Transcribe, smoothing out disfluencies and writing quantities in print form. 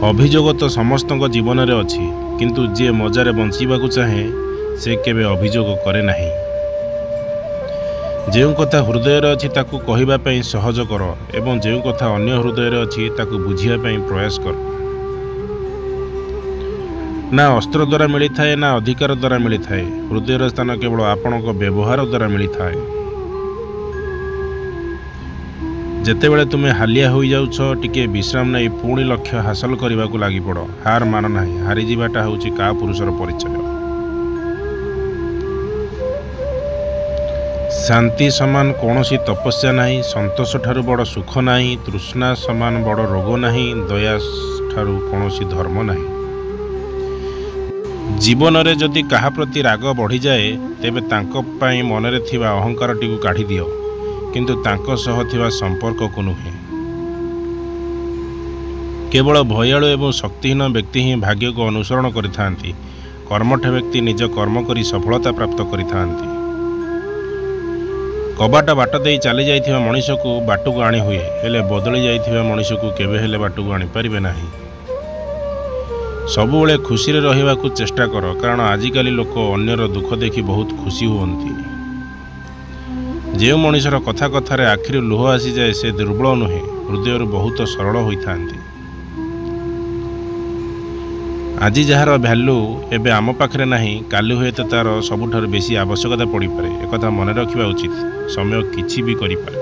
ଅଭିଯୋଗ ତ ସମସ୍ତଙ୍କ ଜୀବନରେ ଅଛି, କିନ୍ତୁ ଯିଏ ମଜାରେ ବଞ୍ଚିବାକୁ ଚାହେଁ ସେ କେବେ ଅଭିଯୋଗ କରେ ନାହିଁ। ଯେଉଁ କଥା ହୃଦୟରେ ଅଛି ତାକୁ କହିବା ପାଇଁ ସହଜ କର ଏବଂ ଯେଉଁ କଥା ଅନ୍ୟ ହୃଦୟରେ ଅଛି ତାକୁ ବୁଝିବା ପାଇଁ ପ୍ରୟାସ କର। ନା ଅସ୍ତ୍ର ଦ୍ୱାରା ମିଳିଥାଏ, ନା ଅଧିକାର ଦ୍ୱାରା ମିଳିଥାଏ, ହୃଦୟର ସ୍ଥାନ କେବଳ ଆପଣଙ୍କ ବ୍ୟବହାର ଦ୍ୱାରା ମିଳିଥାଏ। ଯେତେବେଳେ ତୁମେ ହାଲିଆ ହୋଇଯାଉଛ, ଟିକିଏ ବିଶ୍ରାମ ନେଇ ପୁଣି ଲକ୍ଷ୍ୟ ହାସଲ କରିବାକୁ ଲାଗିପଡ଼। ହାର ମାନ ନାହିଁ, ହାରିଯିବାଟା ହେଉଛି କାପୁରୁଷର ପରିଚୟ। ଶାନ୍ତି ସମାନ କୌଣସି ତପସ୍ୟା ନାହିଁ, ସନ୍ତୋଷ ଠାରୁ ବଡ଼ ସୁଖ ନାହିଁ, ତୃଷ୍ଣା ସମାନ ବଡ଼ ରୋଗ ନାହିଁ, ଦୟା ଠାରୁ କୌଣସି ଧର୍ମ ନାହିଁ। ଜୀବନରେ ଯଦି କାହା ପ୍ରତି ରାଗ ବଢ଼ିଯାଏ, ତେବେ ତାଙ୍କ ପାଇଁ ମନରେ ଥିବା ଅହଙ୍କାରଟିକୁ କାଢ଼ିଦିଅ, କିନ୍ତୁ ତାଙ୍କ ସହ ଥିବା ସମ୍ପର୍କକୁ ନୁହେଁ। କେବଳ ଭୟାଳୁ ଏବଂ ଶକ୍ତିହୀନ ବ୍ୟକ୍ତି ହିଁ ଭାଗ୍ୟକୁ ଅନୁସରଣ କରିଥାନ୍ତି। କର୍ମଠ ବ୍ୟକ୍ତି ନିଜ କର୍ମ କରି ସଫଳତା ପ୍ରାପ୍ତ କରିଥାନ୍ତି। କବାଟ ବାଟ ଦେଇ ଚାଲିଯାଇଥିବା ମଣିଷକୁ ବାଟକୁ ଆଣି ହୁଏ, ହେଲେ ବଦଳି ଯାଇଥିବା ମଣିଷକୁ କେବେ ହେଲେ ବାଟକୁ ଆଣିପାରିବେ ନାହିଁ। ସବୁବେଳେ ଖୁସିରେ ରହିବାକୁ ଚେଷ୍ଟା କର, କାରଣ ଆଜିକାଲି ଲୋକ ଅନ୍ୟର ଦୁଃଖ ଦେଖି ବହୁତ ଖୁସି ହୁଅନ୍ତି। ଯେଉଁ ମଣିଷର କଥା କଥାରେ ଆଖିରୁ ଲୁହ ଆସିଯାଏ ସେ ଦୁର୍ବଳ ନୁହେଁ, ହୃଦୟରୁ ବହୁତ ସରଳ ହୋଇଥାନ୍ତି। ଆଜି ଯାହାର ଭ୍ୟାଲୁ ଏବେ ଆମ ପାଖରେ ନାହିଁ, କାଲି ହୁଏତ ତା'ର ସବୁଠାରୁ ବେଶୀ ଆବଶ୍ୟକତା ପଡ଼ିପାରେ। ଏକଥା ମନେ ରଖିବା ଉଚିତ, ସମୟ କିଛି ବି କରିପାରେ।